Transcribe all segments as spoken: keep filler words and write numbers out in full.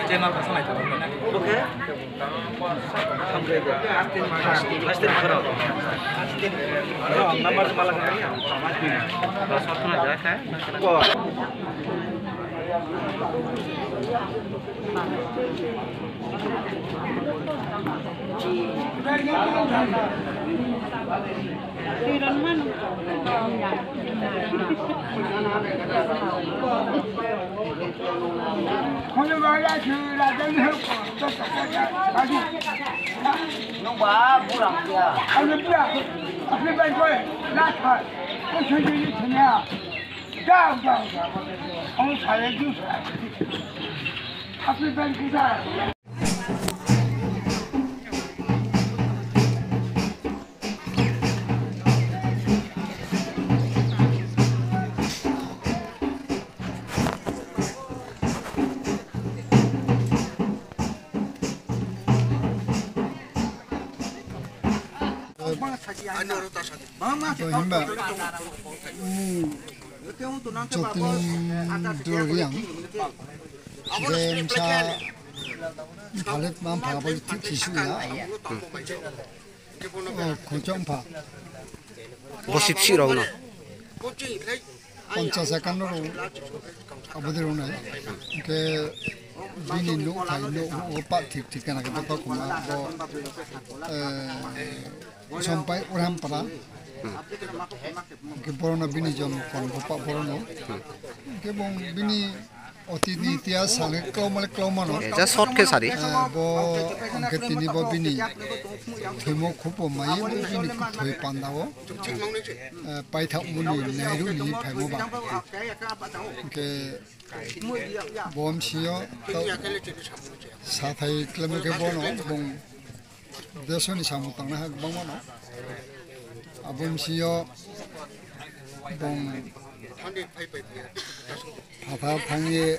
Hinba, Jotindra Reang, je msa Bharat Mampha bo thik thisuya. O, Khonchok Mpha. Bo sipsi rok no. Ponchas ekanno rok abodi rok nai. Hingke bini nuk thai nuk o pa thik thik kana khe bokha khuma bo, eh, Sompai Urhampara. Hingke borokno bini jonom kon bo pa borokno. Hingke bo bini Otini itia sangwi klaumo le klaumo no. Eh, just short khe sari. Eh, bo hwnkhe tini bo bini thwimo khupo mai bo bini thwi panda o, eh, paithak muni nairu ni phaimo ba. Hwnkhe bo M C o to sathai khlaimo khe bono bong Desoni samung tangnai ha kwbangma no. Abo M C o bong phatar thangwi,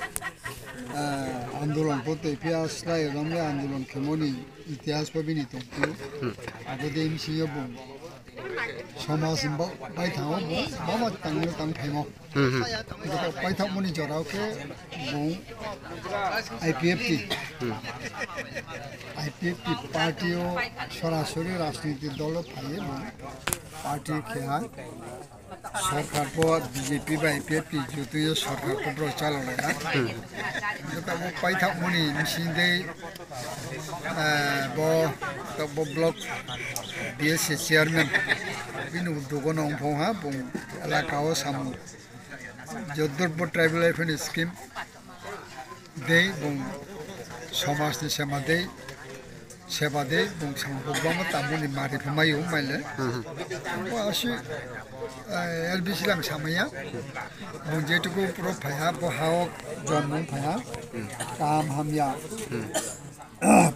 ah, andolon po tei phiya slai romwi andolon khemoni itihas po bini tongphio. Abo de M C o bong somaj ni bo-, bai thango bong bama tangno tang phaimo. Hmm, hmm. Paithakmani jorao khe bung I P F T, Hmm. I P F T party o sorasori rajniti dolo phaiwi bung party khe ha. Sorkar bo B J P bai I P F T jutui o sorkar bo bro chalonai ha. Hmm. Jotabo paithakmani bising dei, eh, bo, to bo block B S C chairman bini udugo no wngphong ha bung elaka o samung. Jodhpur Tribal Welfare Scheme dei bung somaj ni sema dei, seba dei bung samung kwbangma tamoni mari phamaio maile. Hmm. Bo asi, eh, L B C lang samaya. Bung jetuku pro phaiha, bo hao jonmung phaiha. Kaham hamya. Hmm.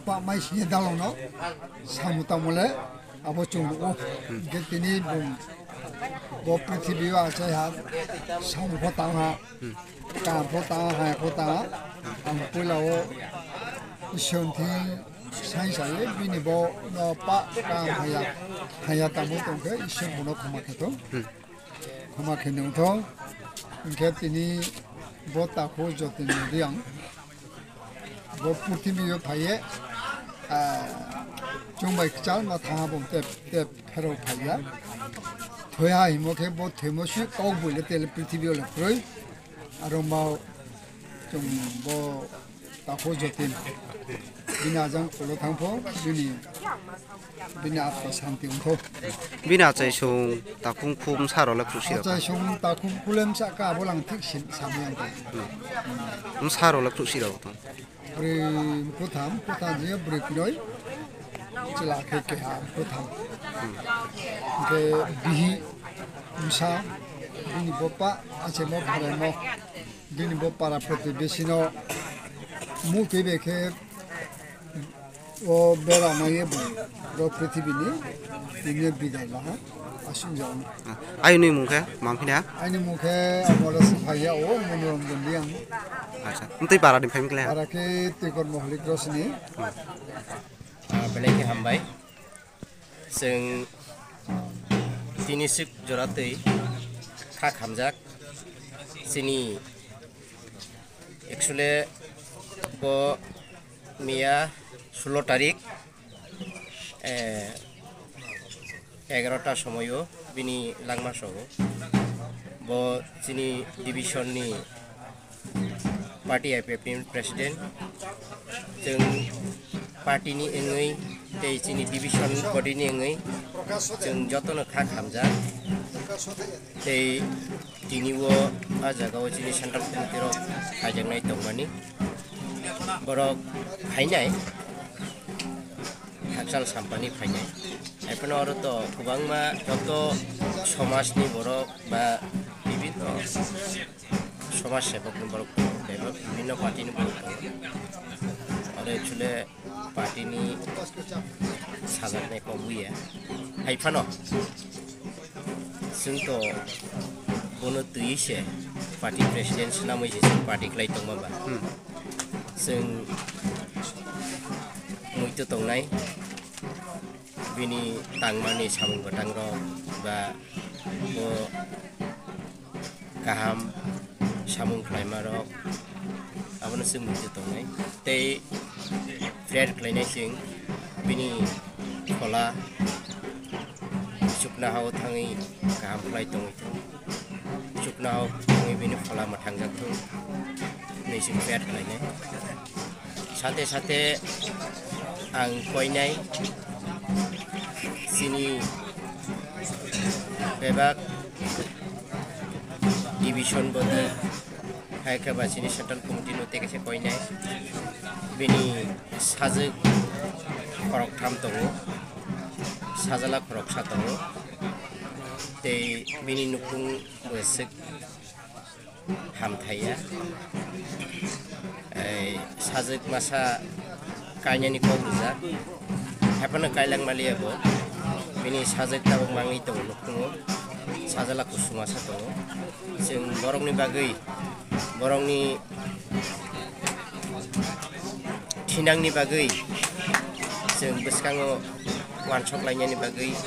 Pa mai sini dalono samu tamole abo chwng nugo. Hingke tini bung bo prithibi o achai ha, samu pho tang ha, kam pho tang ha, hai pho tang ha. Ang puila o Isor thing sai sai bini bo no pa kam haya, haya tamo tongkhe Isor bono khoma khe thung. Khoma khe nung thung. Hingke tini bo takhu Jotindra Reang. Bo purthimbi o phaiye, ah, chwng bai kwchal ma tha bong tep tep pherok phaiya. Thoya himo khe bo thoimo swi kok bui le tele prithibi o le kroi. Aro ma chwng bo takhu Jotin. Bini ajang kulo thangpho, bini Bini atma santi wngkho. Bini achai song takhung khum saro le khusi rok. Achai song takhung khulem sa ka abo lang thik sin sami ang. Wng saro le khusi rok. Bwrwi kutham, kutham je bwrwi kwrwi. Chwla khe keha kutham. Hingke bihi wngsa bini bopa achemo pharemo. Bini bo para protibesi no mukhe bekhe O bera nai bo, bo prithibi ni tini bidai laha aswk jago. Ayuni mung khe mang phina? Aini mung khe amole se phaiya o Monoram Gondi ang. Acha, ntwi para ni phai mkle? Para khe Tikor Mohlik Rosni. Ah, belai khe hambai. Chwng tini swk jora twi kha khamjak. Chini actually bo Miya sullo tarik, eh, egarota somoio bini langma sogo. Bo chini division ni party I P F ni president. Chwng party ni wngwi tei chini division body ni wngwi chwng jotono kha khamjak. Tei tini o a jaga o chini central committee rok phaijaknai tongmani. Borok phainai, hakchal sampani phainai. Haiphano oro to kwbangma joto somajni borok ba bibinno somaj sebokni borok tongo, bibinno party ni borok tongo. Oro chwle party ni sajaknai kok buya. Haiphano chwng to bono twiwi se party president swnamwi se chwng party khlai tongma ba. Hmm. Chwng muitu tongnai bini tangmani samung bwtang rok ba bo kaham samung khlaima rok abono chwng muitu tongnai tei prayer khlainai chwng bini phola chukna hao thangwi kaham khlai tongwi thung. Chukna hao thangwi bini phola mwthangjak thung. Nui chwng prayer khlainai. Sate sate ang koinai chini bebak division bodi hai khe ba chini central committee no tei kaisa koinai bini sajwk khorok tham tongo, sajala khorok sa tongo tei bini nukhung bo swk hamthaiya. Ei, sajwk masa kainani kok rijak. Haiphano kailang maliya bo. Bini sajwk tabuk mangwi tongo nukhungo. Sajala kusuma sa tongo. Chwng borokni bagwi, borokni thinangni bagwi chwng bwskango wansok lainani bagwi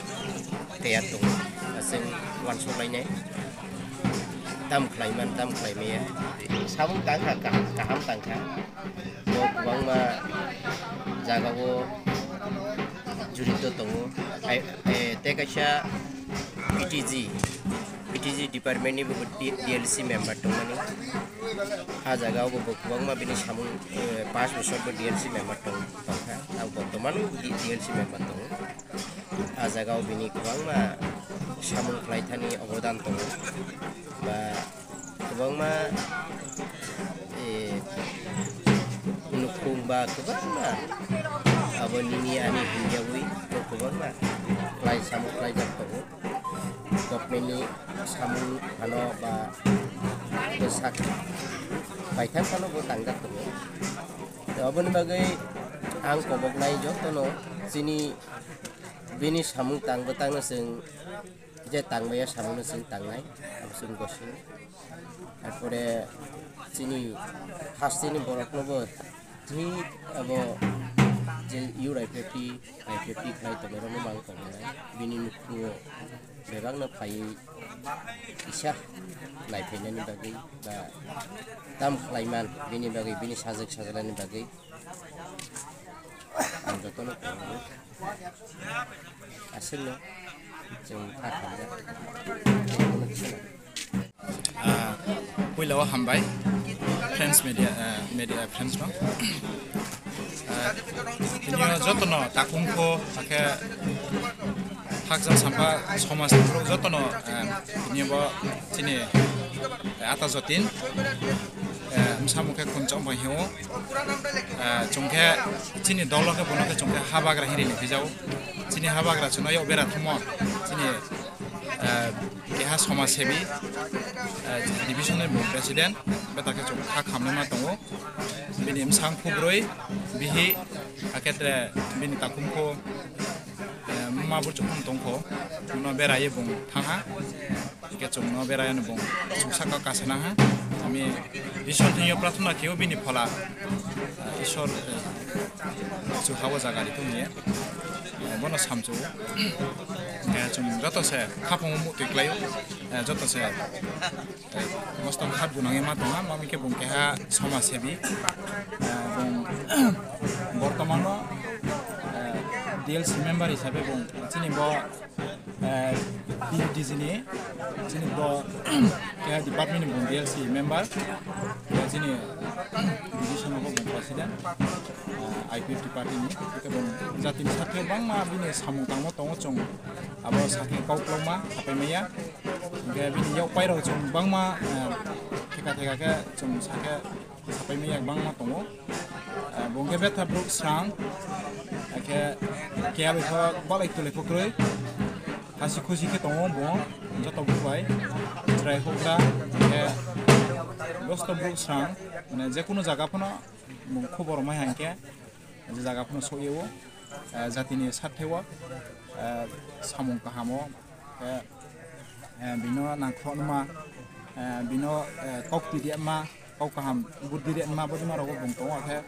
tayar tongo. Chwng wansok lainai. Tam khlaiman, tam khlaimaya. Samung tangkha, kaham, kaham tangkha. Bo kwbangma jagao jurito tongo. Ai, eh, tei kaisa P T G, P T G department ni bo D-, D L C member tongmani. Ah jagao bo, bo kwbangma bini samung, eh, pash bosor bo D L C member tong-, tongkha. Ah, bortoman D-, D L C member tongo. Ah jagao bini kwbangma samung khlaithani obodan tongo. Ba kwbangma, eh, nukhung ba kwbangma abo nini ani hwnyawi bo kwbangma khlai samung khlaijak tongo. Government ni samung phano ba bwsak paithak phano bo tangjak tongo. Aboni bagwi ang koboknai jotono chini bini samung tang bwtangno chwng je tangmaya samungno chwng tangnai, abo chwng gosini. Tarpore chini hasteni boroknobo thik abo je U I P F T, I P F T khlai tongnairokno mang tongmani. Bini nukhungo bebakno phaiwi kisa naiphainani bagwi ba tam khlaiman bini bagwi, bini sajwk sajalani bagwi ang jotono tongo. Aswkno chwng kha khamjak. Ah, puila o hambai, friends media, ah, media friends no. Ah, tini o jotono takhum kho, hakhe hakjak sampha somaj ni borok jotono, ah, tini bo chini, eh, ata jotin, eh, bwsa mokhe khum chong bai heo. Eh, chwng khe chini dolo khe bono khe chwng khe habagra hinwi liphijao. Chini habagra chwngno yok bera thangmo. Chini, eh, keha somaj sebi, eh, division ni president, beta khe chwng kha khamlema tongo. Bini bwsang khubrwi bihi, hakhe tre bini takhum kho, eh, ma burchuk phano tongkho, bono bera ye bung thangha. Hingke chwngno bera yani bung chwng saka kasana ha. Ami Ishwar thengyo prarthana kheyo bini phola, eh, Ishwar, eh, chwng habo jaga ri thung ye, eh, bono samchwo. Eh, chwng joto se khapang muktwi kwlaio. Eh, joto se, eh, mosto khat gwnangwi ma tongha, mami khe bung keha somaj sebi. Eh, bung bortomano, eh, D L C member hisabe bung chini bo, eh, P U D G ni chini bo keha department ni bung D L C member, eh, chini division o bung president, eh, I P F T party ni. Hwnkhe bung jatini sakhe bangma bini samung tangma tongo chwng. Abo sakni kok kwlwngma sapai maya. Hwnkhe bini yak pairok chwng bangma, eh, theka theka khe chwng sakhe sapai maya bangma tongo. Eh, bo hwnkhe betha borok srang, hakhe keha bai kho balai twlai kho kwrwi. Hasi khusi khe tongo bo joto bwrwi bai. Chwrai hokra hwnkhe joto borok srang, mane, jekunu jaga phano bung khobor mai hwnkhe je jaga phano sokyawo, eh, jatini satheo, eh, samung kahamo, eh, eh, bino nangkhlokma, eh, bino, eh, kok twi rema, kok kaham buddi rema, bodi ma rogo bung tongo khe,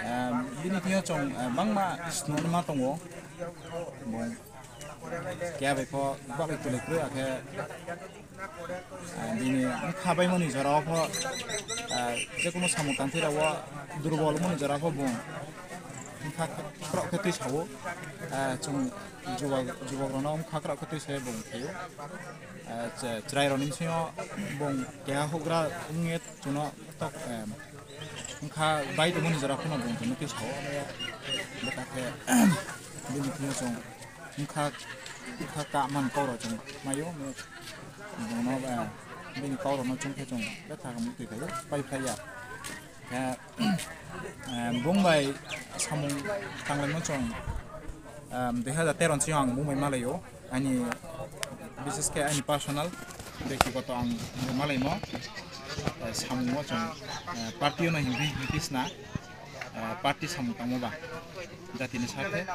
eh, bini thio chwng, eh, bangma snunma tongo, bung keha bai kho balai twlai kwrwi, akhe, eh, bini wngkha baimani jora o pho, eh, jekunu samung tangthwi rao durbol wngmani jora pho bung wngkha kwrwk khe twi sao, eh, chwng jubok, jubok rok no wngkha kwrwk khe twi sai bung khaio, eh, che-, chwrai rok ni bisingo bung keha houhgra wngya. Chuno tok, em, wngkha bai tongmani jora phano bung tongwi twi sao. Bwkha khe bini phungo chwng wngkha, wngkha ka man kok rok chwng maio. Bungno, eh, bini kok rokno chwng khe chwng betha khe mukti khaio, pai phlaiya. Khe, eh, bung bai samung tanglaimo chwng, em, dui hazar tero ni siyang ang bung bai malaio. Ani, bises khe ani personal, bektigoto ang malaimo, eh, samungo chwng, eh, party-o no himwi himwi sna, eh, party samung tangmo ba, jatini sarthe,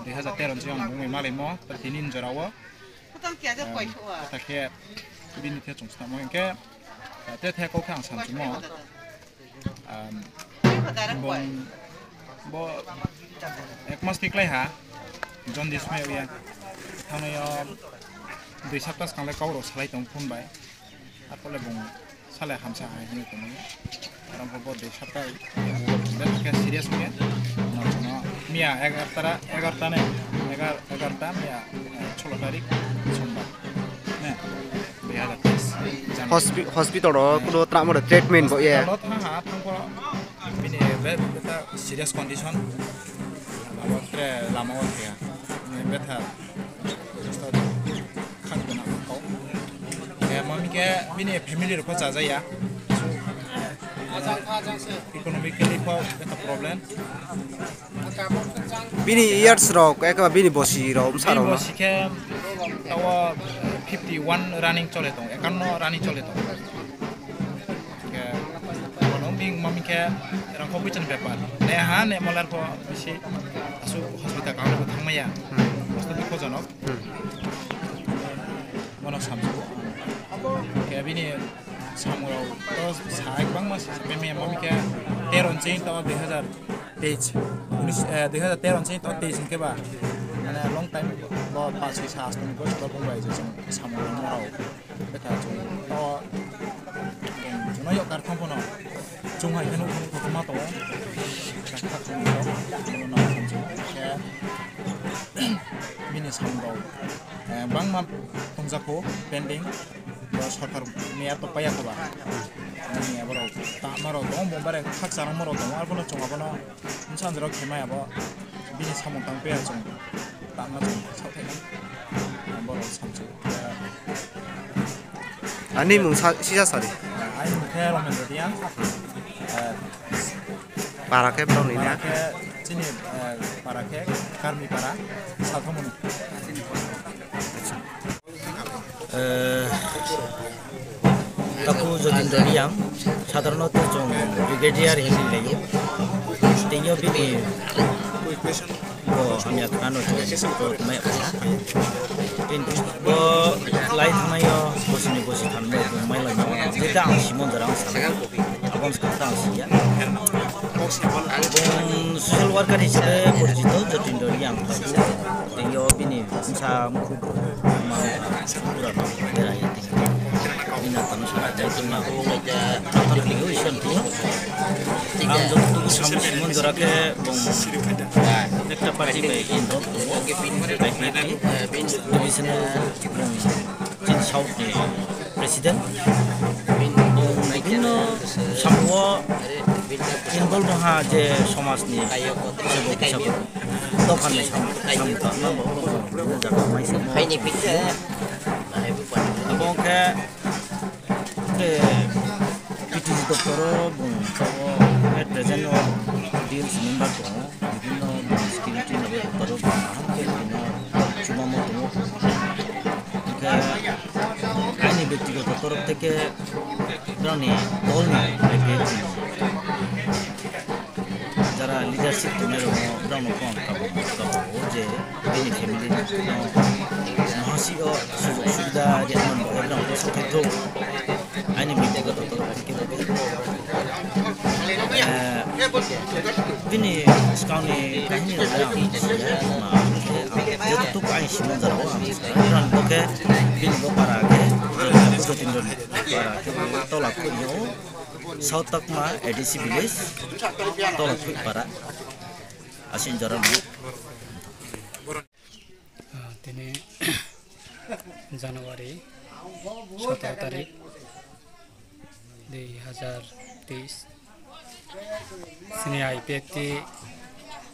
dui hazar tero ni siyang ang bung bai malaimo, tini ni jora-o, eh, khe bini khe chwng snamo hinkhe, eh, te the kok khe ang samchumo. Am, bong, bo ek mas tiklai ha, jaundice mai ya. Thangnaio dui sapta swkanglai kok rok salai tong phone bai. Arpore bong salai hamsa hai hinwi tongmani. Arang bo dui sapta, bo ke serious ke. No, no, miya egarta, egarta ne, egar, egarta miya, eh, solo tarik, sombar. Ne, dui hazar teis, January. Hospi-, hospital o kuno tamo treatment bo ye. Hospital o thang ha, thang pho bini be, beta serious condition. Abo tre lama o thaya. Bini betha khak gana kau. Eh, mami ke bini family rok pho chajaya. Economically pho beta problem. Bini years rok, ekaba bini bosi rok, bwsa rok no. Bosi khe tawa fifty one running chole tong, ekanno running chole tong. Khe, bono bini mami khe rangkho bwchani bepar. Ne ha, ne molar pho bisi asu hospital kang rok thangmaya. Hmm. Hospital kho jonok. Hmm. Bono samsu. Khe bini samung rok to sa, kwbangma sa, payment mami khe tero ni chini to dui hazar teis, unis, eh, dui hazar tero ni to teis hwnkhe ba, mane long time bo pachi sa astoni bo bo bai je chwng samung rok betha chwng to chwng no yok kar thang phono chwng hai kheno khokma tongo. Kha chwng rok bono na samung khe bini samung rok, eh, bangma tongjak kho pending. Bo sorkar miya to paya kho ba. Miya borok ta maro tongo, bo bare khak charo maro tongo, abono chwng abono bwsa jora khe mai abo bini samung tang paya chwng ta ma chwng sa thai nang. Borok samsu. Ani mung sa, sisa sari. Ani mung khe Romendra Reang. Eh, para khe borok ni para na? Khe chini, eh, para khe Karmi para, Salthomoni. Eh, taku Jotindra Reang, sadharanot chwng Brigadier hinwi laio. Tei o bini bo hamya khwlano chwng mai. Tei bo lai thangnaio bosini bosi thanmai bo mai laima. Jeta ang Simon Jora ang sana. Aboni swkang ta ang siya. Bung social worker hisabe porijito Jotindra Reang. Tei o bini bwsa Ang jototuku samung simon jora khe bung ekta party bai involve tongo, bai P F T, bini sene bung chini South ni president, bung bibhinno samungo involve wngha je somaj ni je bo kisa bo dopha ni samung, samung tangma bo bini jaga mai se mo. Abo khe, eh, P T C doptoro bung abo at present o D L C member tongo, bibhinno security ni doptoro bung aham khe bini chubamo tongo. Hingkhe aini bektigoto torof theke broni dolni I P F T ni jara leadership tongnai rokno brokno phone kabo kabo je bini family no mahasi o sujog subida rwna bagwi brokno sothai thok. Aini bektigoto torof theke bo, eh, bini swkangni kahini rok ang siya ma, ang khe ang jototuk ang simon jora o ang siya. Brokno bo khe bini bo para khe Jotindra ni para khe tola khulio. South Takma A D C village, Tolaphui para, asin jora no. Ah, tini January sotoro tarik dui hazar teis, sini I P F T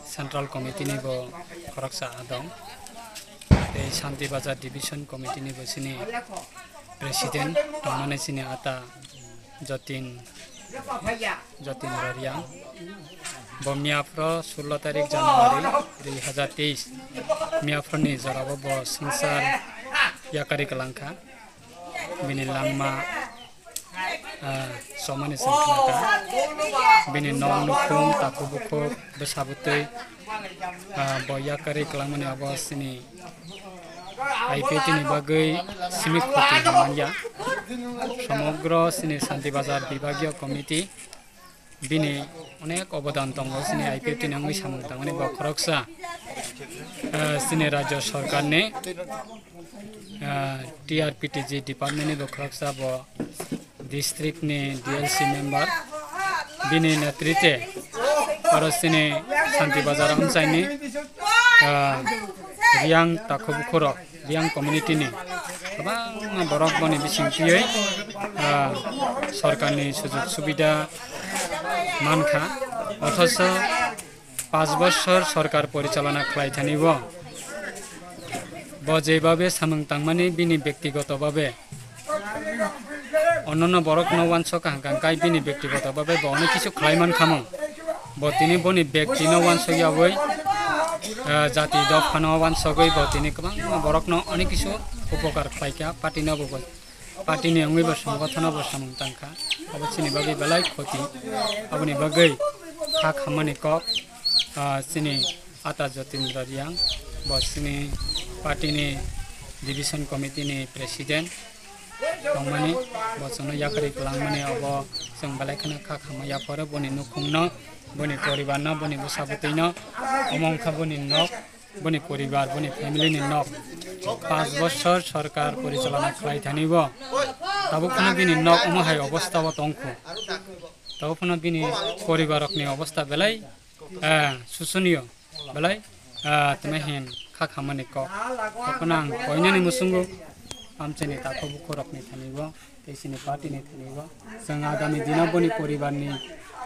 Central Committee ni bo khoroksa adong, tei Santi Bazar Division Committee ni bo sini President tongmani sini ata Jotin, Jotin Roriang. Bo miyaphro sullo tarik January dui hazar teis. Miyaphro ni jorabo bo swngchar yakari kwlangkha. Bini langma, ah, somani chwng khnakha. Bini nok nukhung, takhuk bukhuk, bwsa bwtwi, ah, bo yakari kwlangmani abo sini I P F T ni bagwi simi khoti hwnmanya. Somogro sini Santi Bazar Bibagyo Committee bini onek obodan tongo sini I P F T ni wngwi samung tangmani bo khoroksa, eh, sini Rajya Sarkarni, eh, T R P T G department ni bo khoroksa bo district ni D L C member, bini netrite oro sini Santi Bazar amchaini, ah, Riang takhuk bukhurok, Riang community ni kwbangma borok boni bising twiwi, ah, sorkarni sujog subida mankha, othocho Panch bochor sorkar porichalona khlai thani bo, bo jebhabe samung tangmani bini bektigoto bhabe onnono borokno uansuk kaham kaham khai bini bektigoto bhabe bo onek kisu khlai man khamung. Bo tini boni bektino uansuk yawi, ah, jati dophano uansugwi bo tini kwbangma borokno onek kisu upokar khlai kha, party no bo. Party ni wngwi bo songothono bo samung tangkha. Abo chini bagwi belai khoti. Aboni bagwi kha khammani kok, ah, chini ata Jotindra Riang, bo chini party ni division committee ni president tongmani, bo chwngno yakarwi kwlangmani, abo chwng belai kheno kha khamma yaphoro boni nukhungno, boni poribarno, boni bwsa bwtwino, omo wngkha boni nok. Boni poribar, boni family ni nok panch bochor sorkar porichalona khlai thani bo. Tabuk phano bini nok omo hai obostha o tongkhu. Tabuk phano bini poribar rokni obostha belai, ah, susuniyo, belai, ah, teme hin kha khamani kok. Tabuk phano ang koinani musungo amchaini takhuk bukhuk rokni thani bo. Tei chini party ni thani bo chwng agami dino boni poribar ni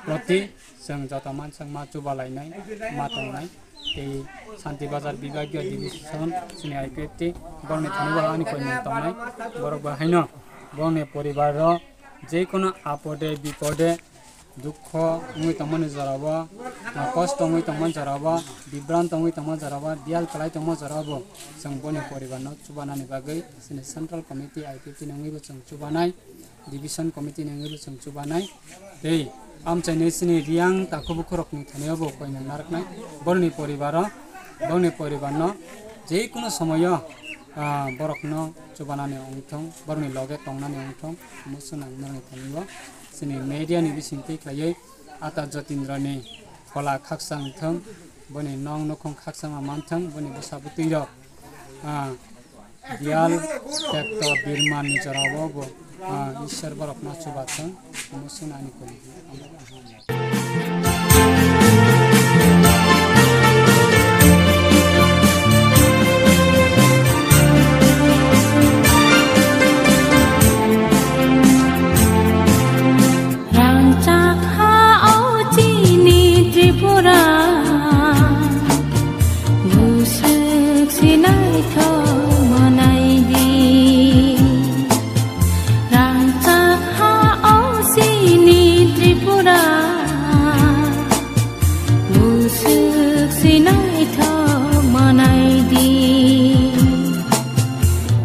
proti chwng joto manswk ma chubalainai, ma tongnai. Tei Santi Bazar Bibagyo Division chini I P F T borokni thani bo ani koimung tongnai. Borok bo haino borokni poribar o jekono apode bipode dukho wngwi tongmani jorabo, ah, kosto wngwi tongmani jorabo, bibranto wngwi tongmani jorabo, biyal kwlai tongma jorabo chwng boni poribarno chubanani bagwi chini Central Committee I P F T ni wngwibo chwng chubanai, Division Committee ni wngwibo chwng chubanai. Tei amchaini chini Riang takhuk bukhurokni thaniyobo koinung narwknai. Borokni poribaro, borokni poribarno jekono somoyo, ah, borokno chubanani wngthong, borokni loge tongnani wngthong, muchunang norokni thaniyo. Chini media ni bising twi khlaiwi ata Jotindra ni phola khaksa wngthong, boni nok nukhung khaksa ma manthong, boni bwsa bwtwi rok, ah, Diyal tekto birma ni jorao bo, ah, Ishwar borokno chubathwng, omo chwng ani kok. Rangchak ha o chini Tripura, bwswk se naithok manai di. Rangchak ha o chini Tripura, bwswk se naithok manai di.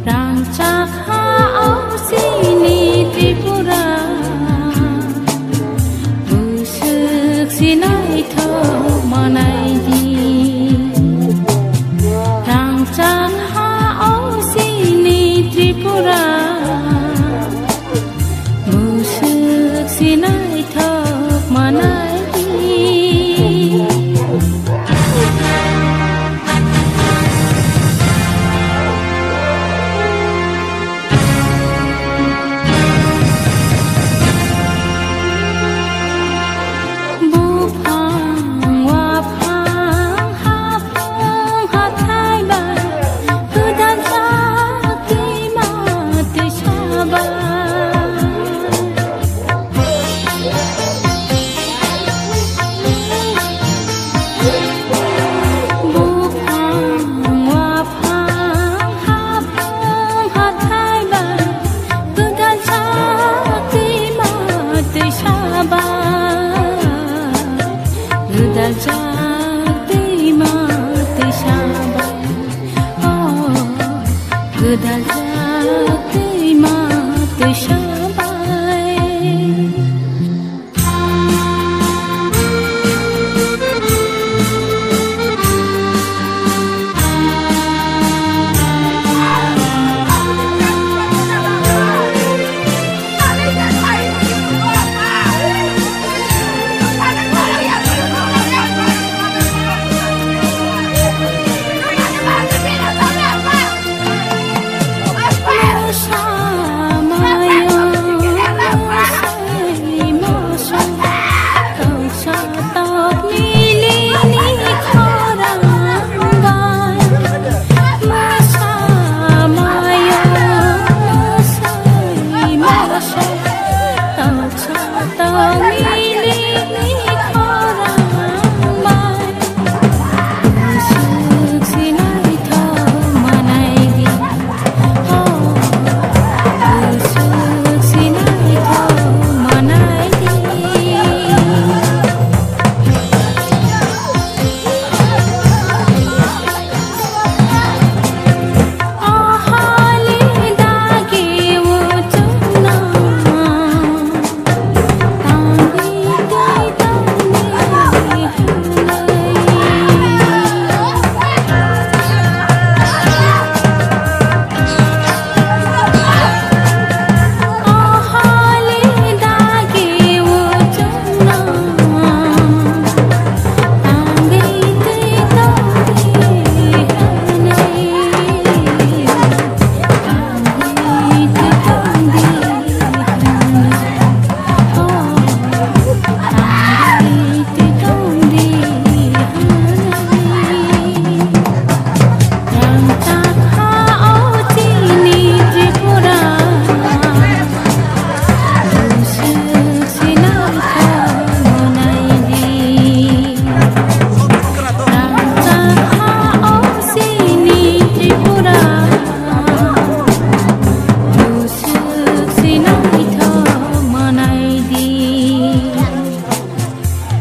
Rangchak ha o chini Tripura, bwswk se naithok manai di. Rangchak ha o chini Tripura, bwswk se naithok manai di. Buphang, waphang, haphang, hathai bai, gwdal chak twi ma twisa bai. Buphang, waphang, haphang, hathai bai, gwdal chak twi ma twisa bai. Gwdal chak twi ma twisa bai. Oh, gwdal chak twi ma twisa bai.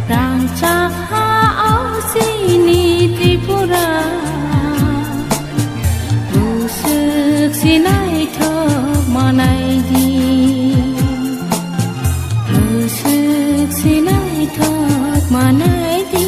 Rangchak ha o chini Tripura, bwswk se naithok manai di, bwswk se naithok manai di.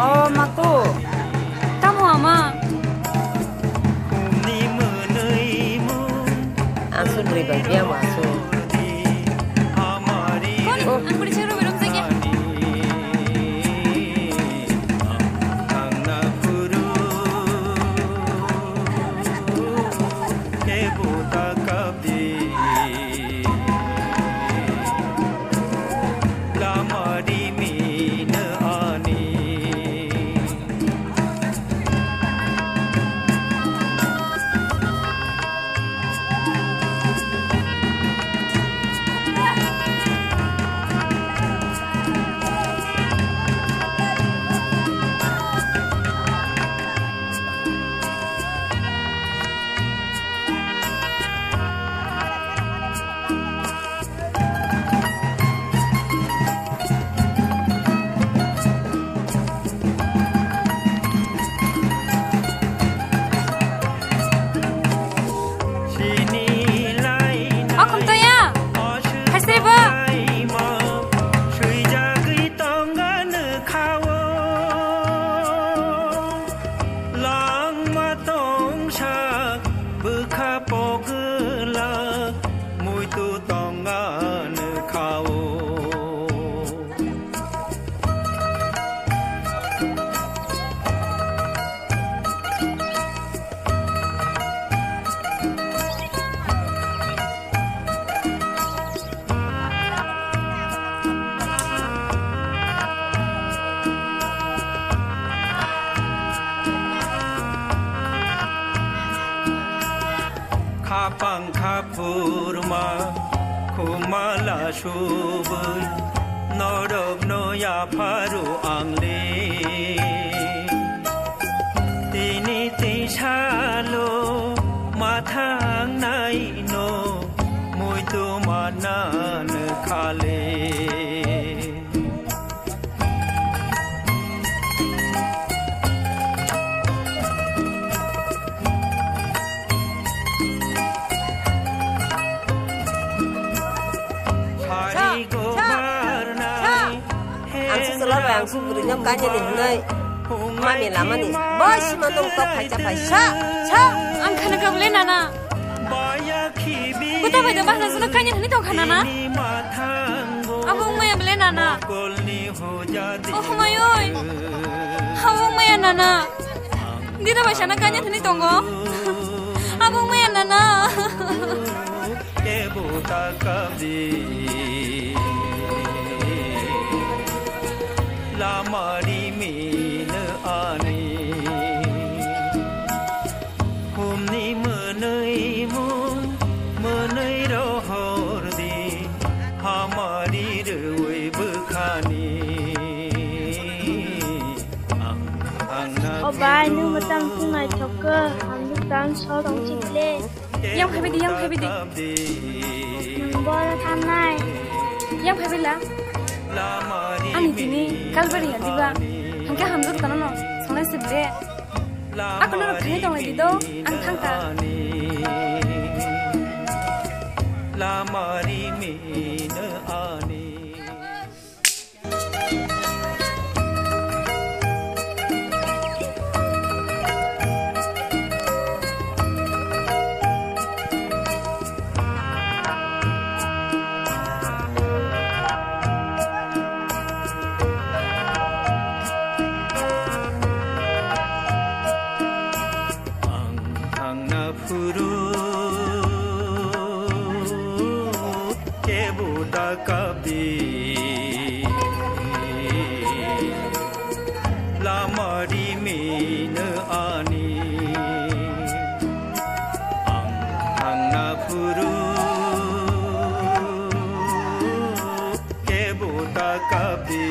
O mako. Tamo ama? Aswk bwrwi bai biyang ma aswk. Kon, ang bwrwi chwng romwi romjakya. O khumtoya, haisrebo. Langma tongsa bwkha pogwlak muitu tongani khao. Khapang khapurma khumala subui norokno yapharu angle. Tini tisalo mathang naino muitu manan khale. Ang se chwla bai ang se bwrwi no kanya ni hinwi mami lama ni bai sima nung tok phaisa phaisa. Sa, ang khana ka bole nana. Buta bai da bahna jano kanya hinwi tong khana na. Abo wngmaya bole nana. Oh, hwmayoi. Abo wngmaya nana. Dida bai sana kanya thani tongo. Abo wngmaya nana. Kebo ta kabdi. Lama rimino ani. Humni mwnwi mung, mwnwi rohor di, hamari rwi bwkhani. Ang, ang na O bai, nwng mwtang phung naithok khe, ang nwng tang so tong chikle. Yang phaibai di, yang phaibai di. Nwng boro thangnai. Yang phaibai la. Ani tini kalbari ya diba. Hangke hamjak tano no, songnai sibde. Ako norok thangwi tonglai di do, ang thangkha. Lama rimino ani. Ang thangna phuru kebo ta kabdi. Lama rimino ani. Ang thangna phuru kebo ta kabdi.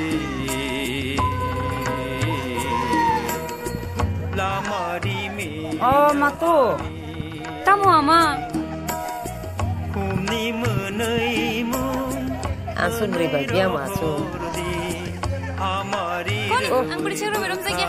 Lama rimino O mako. Tamo ama? Humni mwnwi mung. Aswk bwrwi bai biyang ma aswk. Kon, ang bwrwi chwng romwi romjakya.